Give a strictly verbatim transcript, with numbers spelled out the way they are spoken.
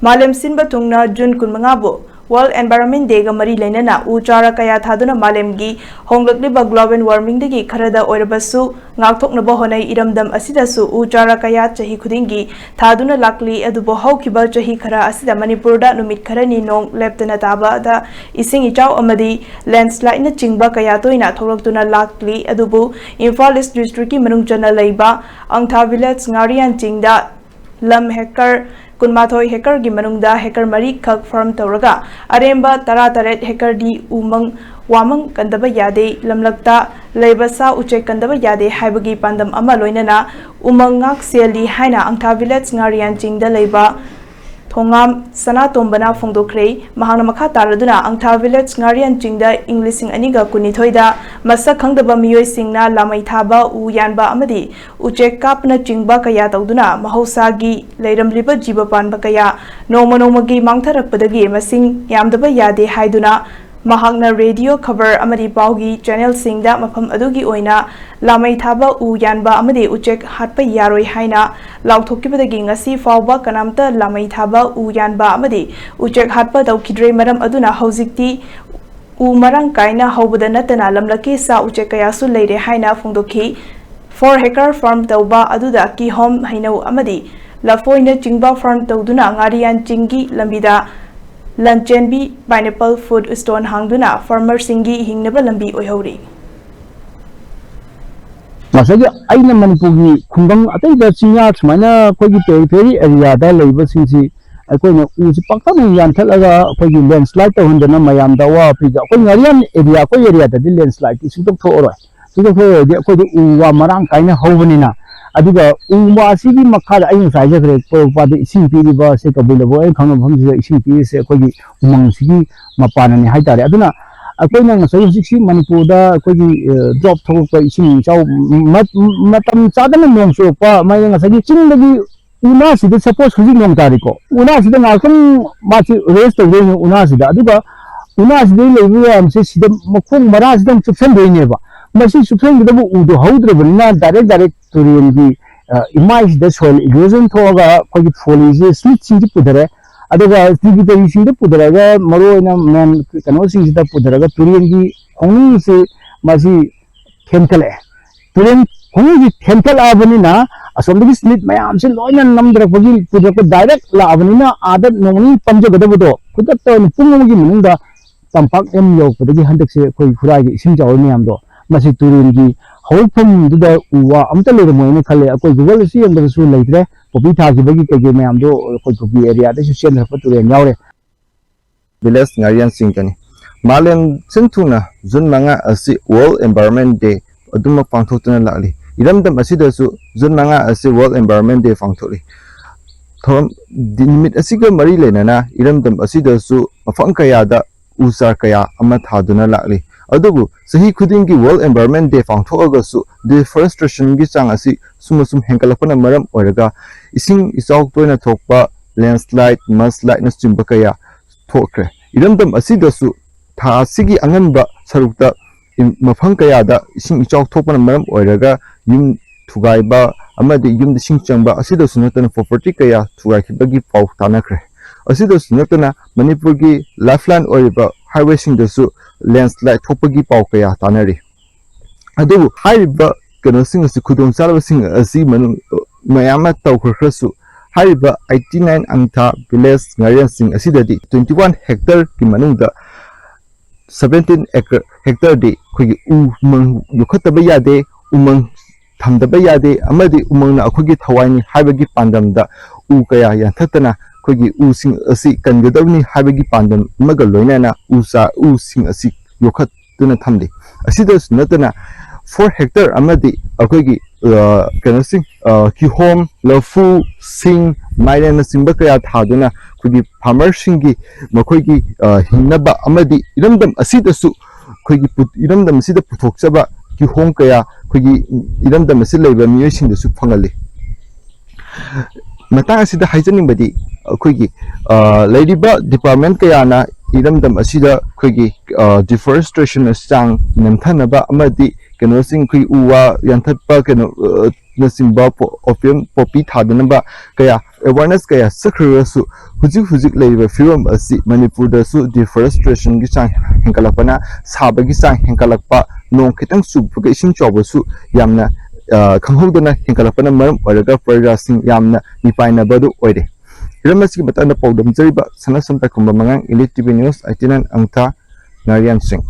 ꯃꯥꯂꯦꯝ ꯁꯤꯟꯕ ꯊꯨꯡꯅ ꯖꯨꯟ ꯀꯨꯟꯃꯉꯥꯕꯨ World Environment Dayꯒ ꯃꯔꯤ ꯂꯩꯅꯅ ꯎ ꯆꯥꯔꯥ ꯀꯌꯥ ꯊꯥꯗꯨꯅ ꯃꯥꯂꯦꯝꯒꯤ ꯍꯣꯡꯂꯛꯂꯤꯕ global warmingꯗꯒꯤ ꯈꯔꯗ ꯑꯣꯏꯔꯕꯁꯨ ꯉꯥꯛꯊꯣꯛꯅꯕ ꯍꯣꯠꯅꯩ꯫ ꯏꯔꯝꯗꯝ ꯑꯁꯤꯗꯁꯨ ꯎ ꯆꯥꯔꯥ ꯀꯌꯥ ꯆꯍꯤ ꯈꯨꯗꯤꯡꯒꯤ ꯊꯥꯗꯨꯅ ꯂꯥꯛꯂꯤ꯫ ꯑꯗꯨꯕꯨ ꯍꯧꯈꯤꯕ ꯆꯍꯤ ꯈꯔ ꯑꯁꯤꯗ ꯃꯅꯤꯄꯨꯔꯗ ꯅꯨꯃꯤꯠ ꯈꯔꯅꯤ ꯅꯣꯡ ꯂꯦꯞꯇꯅ ꯇꯥꯕꯗ ꯏꯁꯤꯡ ꯏꯆꯥꯎ ꯑꯃꯗꯤ landslideꯅꯆꯤꯡꯕ ꯀꯌꯥ ꯇꯣꯏꯅ ꯊꯣꯛꯂꯛꯇꯨꯅ ꯂꯥꯛꯂꯤ꯫ ꯑꯗꯨꯕꯨ ꯏꯝꯐꯥꯜ East Districtꯀꯤ ꯃꯅꯨꯡ ꯆꯟꯅ ꯂꯩꯕ ꯑꯪꯊꯥ Village ꯉꯥꯔꯤꯌꯥꯟ ꯆꯤꯡꯗ ꯂꯝ hectare ꯀꯨꯟꯃꯥꯊꯣꯏ hectareꯒꯤ ꯃꯅꯨꯡꯗ hectare ꯃꯔꯤꯈꯛ farm ꯇꯧꯔꯒ ꯑꯔꯦꯝꯕ ꯇꯔꯥꯇꯔꯦꯠ hectareꯗꯤ ꯎꯃꯪ ꯋꯥꯃꯪ ꯀꯟꯗꯕ ꯌꯥꯗꯦ, ꯂꯝꯂꯛꯇ ꯂꯩꯕ ꯁꯥ ꯎꯆꯦꯛ ꯀꯟꯗꯕ ꯌꯥꯗꯦ ꯍꯥꯏꯕꯒꯤ ꯄꯥꯟꯗꯝ ꯑꯃ ꯂꯣꯏꯅꯅ ꯎꯃꯪ ꯉꯥꯛ ꯁꯦꯜꯂꯤ ꯍꯥꯏꯅ ꯑꯪꯊꯥ Village ꯉꯥꯔꯤꯌꯥꯟ ꯆꯤꯡꯗ ꯂꯩꯕ ꯊꯣꯉꯥꯝ ꯁꯅꯥꯇꯣꯝꯕꯅ ꯐꯣꯡꯗꯣꯛꯈ꯭ꯔꯦ꯫ ꯃꯍꯥꯛꯅ ꯃꯈꯥ ꯇꯥꯔꯗꯨꯅ ꯑꯪꯊꯥ Village ꯉꯥꯔꯤꯌꯥꯟ ꯆꯤꯡꯗ ꯏꯪ ꯂꯤꯁꯤꯡ ꯑꯅꯤꯒ ꯀꯨꯟꯅꯤꯊꯣꯏꯗ ꯃꯁꯛ ꯈꯪꯗꯕ ꯃꯤꯑꯣꯏꯁꯤꯡꯅ ꯂꯥꯃꯩ ꯊꯥꯕ, ꯎ ꯌꯥꯟꯕ ꯑꯃꯗꯤ ꯎꯆꯦꯛ ꯀꯥꯞꯄꯅꯆꯤꯡꯕ ꯀꯌꯥ ꯇꯧꯗꯨꯅ ꯃꯍꯧꯁꯥꯒꯤ ꯂꯩꯔꯝꯂꯤꯕ ꯖꯤꯕ ꯄꯥꯟꯕ ꯀꯌꯥ ꯅꯣꯡꯃ ꯅꯣꯡꯃꯒꯤ ꯃꯥꯡꯊꯔꯛꯄꯗꯒꯤ ꯃꯁꯤꯡ ꯌꯥꯝꯗꯕ ꯌꯥꯗꯦ ꯍꯥꯏꯗꯨꯅ ꯃꯍꯥꯛꯅ ꯔꯦꯗꯤꯑꯣ, ꯈꯕꯔ ꯑꯃꯗꯤ ꯄꯥꯎꯒꯤ ꯆꯦꯅꯦꯜꯁꯤꯡꯗ ꯃꯐꯝ ꯑꯗꯨꯒꯤ ꯑꯣꯏꯅ ꯂꯥꯃꯩ ꯊꯥꯕ, ꯎ ꯌꯥꯟꯕ ꯑꯃꯗꯤ ꯎꯆꯦꯛ ꯍꯥꯠꯄ ꯌꯥꯔꯣꯏ ꯍꯥꯏꯅ ꯂꯥꯎꯊꯣꯛꯈꯤꯕꯗꯒꯤ ꯉꯁꯤ ꯐꯥꯎꯕ ꯀꯅꯥꯝꯇ ꯂꯥꯃꯩ ꯊꯥꯕ, ꯎ ꯌꯥꯟꯕ ꯑꯃꯗꯤ ꯎꯆꯦꯛ ꯍꯥꯠꯄ ꯇꯧꯈꯤꯗ꯭ꯔꯦ꯫ ꯃꯔꯝ ꯑꯗꯨꯅ ꯍꯧꯖꯤꯛꯇꯤ ꯎ ꯃꯔꯥꯡ ꯀꯥꯏꯅ ꯍꯧꯕꯗ ꯅꯠꯇꯅ ꯂꯝꯂꯛꯀꯤ ꯁꯥ ꯎꯆꯦꯛ ꯀꯌꯥꯁꯨ ꯂꯩꯔꯦ ꯍꯥꯏꯅ ꯐꯣꯡꯗꯣꯛꯈꯤ꯫ Four hectare farm ꯇꯧꯕ ꯑꯗꯨꯗ ꯀꯤꯍꯣꯝ, ꯍꯩꯅꯧ ꯑꯃꯗꯤ ꯂꯐꯣꯏꯅꯆꯤꯡꯕ farm ꯇꯧꯗꯨꯅ ꯉꯥꯔꯤꯌꯥꯟ ꯆꯤꯡꯒꯤ ꯂꯝꯕꯤꯗ ꯂꯟꯆꯦꯟꯕꯤ pineapple food stall ꯍꯥꯡꯗꯨꯅ farmerꯁꯤꯡꯒꯤ ꯍꯤꯡꯅꯕ ꯂꯝꯕꯤ ꯑꯣꯏꯍꯧꯔꯤ꯫ ꯉꯁꯥꯏꯒꯤ ꯑꯩꯅ ꯃꯅꯤꯄꯨꯔꯒꯤ ꯈꯨꯡꯒꯪ ꯑꯇꯩꯗ ꯆꯤꯡꯌꯥ ꯁꯨꯃꯥꯏꯅ ꯑꯩꯈꯣꯏꯒꯤ periphery areaꯗ ꯂꯩꯕꯁꯤꯡꯁꯤ ꯑꯩꯈꯣꯏꯅ ꯎꯁꯤ ꯄꯥꯛꯇꯛꯅ ꯌꯥꯟꯊꯠꯂꯒ ꯑꯩꯈꯣꯏꯒꯤ landslide ꯇꯧꯍꯟꯗꯅ ꯃꯌꯥꯝꯗ ꯑꯋꯥꯕ ꯄꯤꯕ, ꯑꯩꯈꯣꯏ ꯉꯥꯔꯤꯌꯥꯟ area, ꯑꯩꯈꯣꯏ areaꯗꯗꯤ landslideꯇꯤ ꯁꯨꯡꯊꯣꯛ ꯊꯣꯛꯑꯔꯣꯏ꯫ ꯁꯨꯡꯊꯣꯛ ꯊꯣꯛꯑꯔꯣꯏꯗꯤ ꯑꯩꯈꯣꯏꯗꯤ ꯎ ꯋꯥ ꯃꯔꯥꯡ ꯀꯥꯏꯅ ꯍꯧꯕꯅꯤꯅ꯫ ꯑꯗꯨꯒ ꯎ ꯋꯥꯁꯤꯒꯤ ꯃꯈꯥꯗ ꯑꯩ ꯉꯁꯥꯏ ꯍꯥꯏꯖꯈ꯭ꯔꯦ, ꯄꯣꯔꯣꯝꯄꯥꯠꯇ ꯏꯁꯤꯡ ꯄꯤꯔꯤꯕ ꯁꯦ ꯀꯕꯨꯏ ꯂꯕꯨꯛ ꯑꯩꯅ ꯈꯪꯕ ꯃꯐꯝꯁꯤꯗ ꯏꯁꯤꯡ ꯄꯤꯔꯤꯁꯦ ꯑꯩꯈꯣꯏꯒꯤ ꯎꯃꯪꯁꯤꯒꯤ ꯃꯄꯥꯟꯅꯅꯤ ꯍꯥꯏꯇꯥꯔꯦ꯫ ꯑꯗꯨꯅ ꯑꯩꯈꯣꯏꯅ ꯉꯁꯥꯏ ꯍꯧꯖꯤꯛꯁꯤ ꯃꯅꯤꯄꯨꯔꯗ ꯑꯩꯈꯣꯏꯒꯤ drop ꯊꯣꯛꯂꯛꯄ ꯏꯁꯤꯡ ꯏꯆꯥꯎ ꯃ- ꯃꯇꯝ ꯆꯥꯗꯅ ꯅꯣꯡ ꯆꯨꯔꯛꯄ, ꯃꯥꯒꯤ ꯉꯁꯥꯏꯒꯤ ꯆꯤꯡꯗꯒꯤ ꯎꯅꯥꯁꯤꯗ suppose ꯍꯧꯖꯤꯛ ꯅꯣꯡ ꯇꯥꯔꯤꯀꯣ, ꯎꯅꯥꯁꯤꯗ ꯉꯥꯏꯍꯥꯛꯇꯪ ꯃꯥꯁꯤ rest ꯇꯧꯗꯣꯏꯅꯤ꯫ ꯎꯅꯥꯁꯤꯗ ꯑꯗꯨꯒ ꯎꯅꯥꯁꯤꯗ ꯂꯩꯕ ꯃꯌꯥꯝꯁꯦ ꯁꯤꯗ ꯃꯈꯣꯡ ꯃꯔꯥꯁꯤꯗ ꯑꯃꯨꯛ ꯆꯨꯞꯁꯟꯗꯣꯏꯅꯦꯕ꯫ ꯃꯁꯤ ꯆꯨꯞꯁꯟꯒꯗꯕ ꯎꯗꯣ ꯍꯧꯗ꯭ꯔꯕꯅꯤꯅ direct direct ꯇꯨꯔꯦꯜꯒꯤ ꯏꯃꯥꯏꯁꯤꯗ soil erosion ꯊꯣꯛꯑꯒ ꯑꯩꯈꯣꯏꯒꯤ ꯐꯣꯜꯂꯤꯁꯦ slitꯁꯤꯡꯁꯤ ꯄꯨꯊꯔꯦ꯫ ꯑꯗꯨꯒ ꯇ꯭ꯔꯤꯕꯤꯇꯔꯤꯁꯤꯡꯗ ꯄꯨꯊꯔꯒ, ꯃꯔꯨꯑꯣꯏꯅ ꯃꯦꯟ ꯀꯩꯅꯣꯁꯤꯡꯁꯤꯗ ꯄꯨꯊꯔꯒ ꯇꯨꯔꯦꯟꯒꯤ ꯈꯣꯡꯅꯨꯡꯁꯤ ꯃꯁꯤ ꯊꯦꯟꯀꯠꯂꯛꯑꯦ꯫ ꯇꯨꯔꯦꯟ ꯈꯣꯡꯅꯨꯡꯁꯤ ꯊꯦꯟꯀꯠꯂꯛꯑꯕꯅꯤꯅ, ꯑꯁꯣꯝꯗꯒꯤ ꯁ꯭ꯂꯤꯠ ꯃꯌꯥꯝꯁꯤ ꯂꯣꯏꯅ ꯅꯝꯊꯔꯛꯄꯒꯤ, ꯄꯨꯊꯔꯛꯄ ꯗꯥꯏꯔꯦꯛ ꯂꯥꯛꯑꯕꯅꯤꯅ, ꯑꯥꯗ ꯅꯣꯡ ꯅꯤꯅꯤ ꯄꯝꯖꯒꯗꯕꯗꯣ ꯈꯨꯗꯛꯇ ꯑꯣꯏꯅ ꯄꯨꯡ ꯑꯃꯒꯤ ꯃꯅꯨꯡꯗ ꯇꯝꯄꯥꯛ ꯌꯨꯝ ꯌꯧꯔꯛꯄꯗꯒꯤ ꯍꯟꯗꯛꯁꯦ ꯑꯩꯈꯣꯏ ꯈꯨꯔꯥꯏꯒꯤ ꯏꯁꯤꯡ ꯆꯥꯎꯔꯤ ꯃꯌꯥꯝꯗꯣ, ꯃꯁꯤ ꯇꯨꯔꯦꯟꯒꯤ ꯍꯧꯔꯛꯐꯝꯗꯨꯗ ꯎ ꯋꯥ ꯑꯝꯇ ꯂꯩꯔꯝꯃꯣꯏꯅ ꯈꯜꯂꯦ꯫ ꯑꯩꯈꯣꯏ Google ꯑꯁꯤ ꯌꯦꯡꯕꯗꯁꯨ ꯂꯩꯇ꯭ꯔꯦ꯫ ꯄꯣꯄꯤ ꯊꯥꯈꯤꯕꯒꯤ ꯀꯩꯀꯩ ꯃꯌꯥꯝꯗꯣ ꯑꯩꯈꯣꯏ ꯀꯨꯀꯤ ꯑꯦꯔꯤꯌꯥꯗꯩꯁꯨ ꯆꯦꯟꯊꯔꯛꯄ ꯇꯨꯔꯦꯟ ꯌꯥꯎꯔꯦ꯫ ꯚꯤꯂꯦꯖ ꯉꯥꯔꯤꯌꯥꯟ ꯆꯤꯡꯗꯅꯤ꯫ ꯃꯥꯂꯦꯝ ꯁꯤꯟꯊꯨꯡꯅ ꯖꯨꯟ ꯃꯉꯥ ꯑꯁꯤ ꯋꯥꯔꯜ ꯑꯦꯟꯚꯥꯏꯔꯣꯟꯃꯦꯟ ꯗꯦ ꯑꯗꯨꯃꯛ ꯄꯥꯡꯊꯣꯛꯇꯨꯅ ꯂꯥꯛꯂꯤ꯫ ꯏꯔꯝꯗꯝ ꯑꯁꯤꯗꯁꯨ ꯖꯨꯟ ꯃꯉꯥ ꯑꯁꯤ ꯋꯥꯔꯜ ꯑꯦꯟꯚꯥꯏꯔꯣꯟꯃꯦꯟ ꯗꯦ ꯄꯥꯡꯊꯣꯛꯂꯤ꯫ ꯊꯧꯔꯝ ꯅꯨꯃꯤꯠ ꯑꯁꯤꯒ ꯃꯔꯤ ꯂꯩꯅꯅ ꯏꯔꯝꯗꯝ ꯑꯁꯤꯗꯁꯨ ꯃꯐꯝ ꯀꯌꯥꯗ ꯎ ꯆꯥꯔ ꯀꯌꯥ ꯑꯃ ꯊꯥꯗꯨꯅ ꯂꯥꯛꯂꯤ꯫ ꯑꯗꯨꯕꯨ ꯆꯍꯤ ꯈꯨꯗꯤꯡꯒꯤ ꯋꯥꯔꯜ ꯑꯦꯟꯚꯥꯏꯔꯣꯟꯃꯦꯟ ꯗꯦ ꯄꯥꯡꯊꯣꯛꯑꯒꯁꯨ ꯗꯤꯐꯣꯔꯦꯁꯇ꯭ꯔꯦꯁꯟꯒꯤ ꯆꯥꯡ ꯑꯁꯤ ꯁꯨꯝ ꯑꯁꯨꯝ ꯍꯦꯟꯒꯠꯂꯛꯄꯅ ꯃꯔꯝ ꯑꯣꯏꯔꯒ ꯏꯁꯤꯡ ꯏꯆꯥꯎ ꯇꯣꯏꯅ ꯊꯣꯛꯄ, ꯂꯦꯟꯁꯂꯥꯏꯠ, ꯃꯁꯂꯥꯏꯠꯅꯆꯤꯡꯕ ꯀꯌꯥ ꯊꯣꯛꯈ꯭ꯔꯦ꯫ ꯏꯔꯝꯗꯝ ꯑꯁꯤꯗꯁꯨ ꯊꯥ ꯑꯁꯤꯒꯤ ꯑꯉꯟꯕ ꯁꯔꯨꯛꯇ ꯏꯝ-, ꯃꯐꯝ ꯀꯌꯥꯗ ꯏꯁꯤꯡ ꯏꯆꯥꯎ ꯊꯣꯛꯄꯅ ꯃꯔꯝ ꯑꯣꯏꯔꯒ ꯌꯨꯝ ꯊꯨꯒꯥꯏꯕ ꯑꯃꯗꯤ ꯌꯨꯝꯗ ꯏꯁꯤꯡ ꯆꯪꯕ ꯑꯁꯤꯗꯁꯨ ꯅꯠꯇꯅ ꯄ꯭ꯔꯣꯄꯔꯇꯤ ꯀꯌꯥ ꯊꯨꯒꯥꯏꯈꯤꯕꯒꯤ ꯄꯥꯎ ꯇꯥꯅꯈ꯭ꯔꯦ꯫ ꯑꯁꯤꯗꯁꯨ ꯅꯠꯇꯅ ꯃꯅꯤꯄꯨꯔꯒꯤ ꯂꯥꯏꯐꯂꯥꯏꯟ ꯑꯣꯏꯔꯤꯕ ꯍꯥꯏꯋꯦꯁꯤꯡꯗꯁꯨ ꯂꯦꯟꯁꯂꯥꯏꯠ ꯊꯣꯛꯄꯒꯤ ꯄꯥꯎ ꯀꯌꯥ ꯇꯥꯅꯔꯤ꯫ ꯑꯗꯨꯕꯨ ꯍꯥꯏꯔꯤꯕ ꯀꯩꯅꯣꯁꯤꯡ ꯑꯁꯤ, ꯈꯨꯗꯣꯡꯆꯥꯗꯕꯁꯤꯡ ꯑꯁꯤ ꯃꯅꯨꯡ ꯃꯌꯥꯝ ꯑꯃ ꯇꯧꯈ꯭ꯔꯁꯨ, ꯍꯥꯏꯔꯤꯕ ꯑꯩꯠꯇꯤ ꯅꯥꯏꯟ ꯑꯪꯊꯥ ꯚꯤꯂꯦꯖ ꯉꯥꯔꯤꯌꯥꯟꯁꯤꯡ ꯑꯁꯤꯗꯗꯤ twenty one hectareꯒꯤ ꯃꯅꯨꯡꯗ seventeen acre, hectareꯗꯤ ꯑꯩꯈꯣꯏꯒꯤ ꯎꯃꯪ ꯌꯣꯛꯈꯠꯇꯕ ꯌꯥꯗꯦ, ꯎꯃꯪ ꯊꯝꯗꯕ ꯌꯥꯗꯦ, ꯑꯃꯗꯤ ꯎꯃꯪꯅ ꯑꯩꯈꯣꯏꯒꯤ ꯊꯋꯥꯏꯅꯤ ꯍꯥꯏꯕꯒꯤ ꯄꯥꯟꯗꯝꯗ ꯎ ꯀꯌꯥ ꯌꯥꯟꯊꯠꯇꯅ ꯑꯩꯈꯣꯏꯒꯤ ꯎꯁꯤꯡ ꯑꯁꯤ ꯀꯟꯒꯗꯕꯅꯤ ꯍꯥꯏꯕꯒꯤ ꯄꯥꯟꯗꯝ ꯑꯃꯒ ꯂꯣꯏꯅꯅ ꯎ ꯆꯥ-, ꯎꯁꯤꯡ ꯑꯁꯤ ꯌꯣꯛꯈꯠꯇꯨꯅ ꯊꯝꯂꯤ꯫ ꯑꯁꯤꯗꯁꯨ ꯅꯠꯇꯅ four hectare ꯑꯃꯗꯤ ꯑꯩꯈꯣꯏꯒꯤ, ꯑ, ꯀꯩꯅꯣꯁꯤꯡ, ꯑ, ꯀꯤꯍꯣꯝ, ꯂꯐꯨ, ꯁꯤꯡ, ꯃꯥꯏꯔꯦꯟꯅꯆꯤꯡꯕ ꯀꯌꯥ ꯊꯥꯗꯨꯅ ꯑꯩꯈꯣꯏꯒꯤ ꯐꯥꯔꯃꯔꯁꯤꯡꯒꯤ ꯃꯈꯣꯏꯒꯤ, ꯑ, ꯍꯤꯡꯅꯕ ꯑꯃꯗꯤ ꯏꯔꯝꯗꯝ ꯑꯁꯤꯗꯁꯨ ꯑꯩꯈꯣꯏꯒꯤ ꯄꯨ-, ꯏꯔꯝꯗꯝ ꯑꯁꯤꯗ ꯄꯨꯊꯣꯛꯆꯕ ꯀꯤꯍꯣꯝ ꯀꯌꯥ ꯑꯩꯈꯣꯏꯒꯤ ꯏꯔꯝꯗꯝ ꯑꯁꯤꯗ ꯂꯩꯕ ꯃꯤꯑꯣꯏꯁꯤꯡꯗꯁꯨ ꯐꯪꯍꯜꯂꯤ꯫ ꯃꯇꯥꯡ ꯑꯁꯤꯗ ꯍꯥꯏꯖꯅꯤꯡꯕꯗꯤ, ꯑꯩꯈꯣꯏꯒꯤ, ꯑ, ꯂꯩꯔꯤꯕ ꯗꯤꯄꯥꯔꯠꯃꯦꯟ ꯀꯌꯥꯅ ꯏꯔꯝꯗꯝ ꯑꯁꯤꯗ ꯑꯩꯈꯣꯏꯒꯤ, ꯑ, ꯗꯤꯐꯣꯔꯦꯁꯇ꯭ꯔꯦꯁꯟ ꯆꯥꯡ ꯅꯦꯝꯊꯅꯕ ꯑꯃꯗꯤ ꯀꯩꯅꯣꯁꯤꯡ, ꯑꯩꯈꯣꯏ ꯎ ꯋꯥ ꯌꯥꯟꯊꯠꯄ, ꯀꯩꯅꯣ, ꯑ, ꯅꯆꯤꯡꯕ ꯄꯣ-, opium poppy ꯊꯥꯗꯅꯕ ꯀꯌꯥ awareness ꯀꯌꯥ ꯆꯠꯈ꯭ꯔꯒꯁꯨ, ꯍꯧꯖꯤꯛ ꯍꯧꯖꯤꯛ ꯂꯩꯔꯤꯕ ꯐꯤꯕꯝ ꯑꯁꯤ ꯃꯅꯤꯄꯨꯔꯗꯁꯨ deforestationꯒꯤ ꯆꯥꯡ ꯍꯦꯟꯒꯠꯂꯛꯄꯅ, ꯁꯥꯕꯒꯤ ꯆꯥꯡ ꯍꯦꯟꯒꯠꯂꯛꯄ, ꯅꯣꯡ ꯈꯤꯇꯪ ꯆꯨꯕꯒ ꯏꯁꯤꯡ ꯆꯥꯎꯕꯁꯨ ꯌꯥꯝꯅ, ꯑ, ꯈꯪꯍꯧꯗꯅ ꯍꯦꯟꯒꯠꯂꯛꯄꯅ ꯃꯔꯝ ꯑꯣꯏꯔꯒ ꯄ꯭ꯔꯖꯥꯁꯤꯡ ꯌꯥꯝꯅ ꯃꯤꯄꯥꯏꯅꯕ ꯑꯗꯨ ꯑꯣꯏꯔꯦ꯫ ꯍꯤꯔꯝ ꯑꯁꯤꯒꯤ ꯃꯇꯥꯡꯗ ꯄꯥꯎꯗꯝꯖꯔꯤꯕ ꯁꯅꯥꯁꯝ ꯇꯥꯏꯈꯨꯝꯕ ꯃꯉꯥꯡ, Elite TV News eighty nine ꯑꯪꯊꯥ, ꯅꯥꯔꯤꯌꯥꯟ ꯁꯤꯡ꯫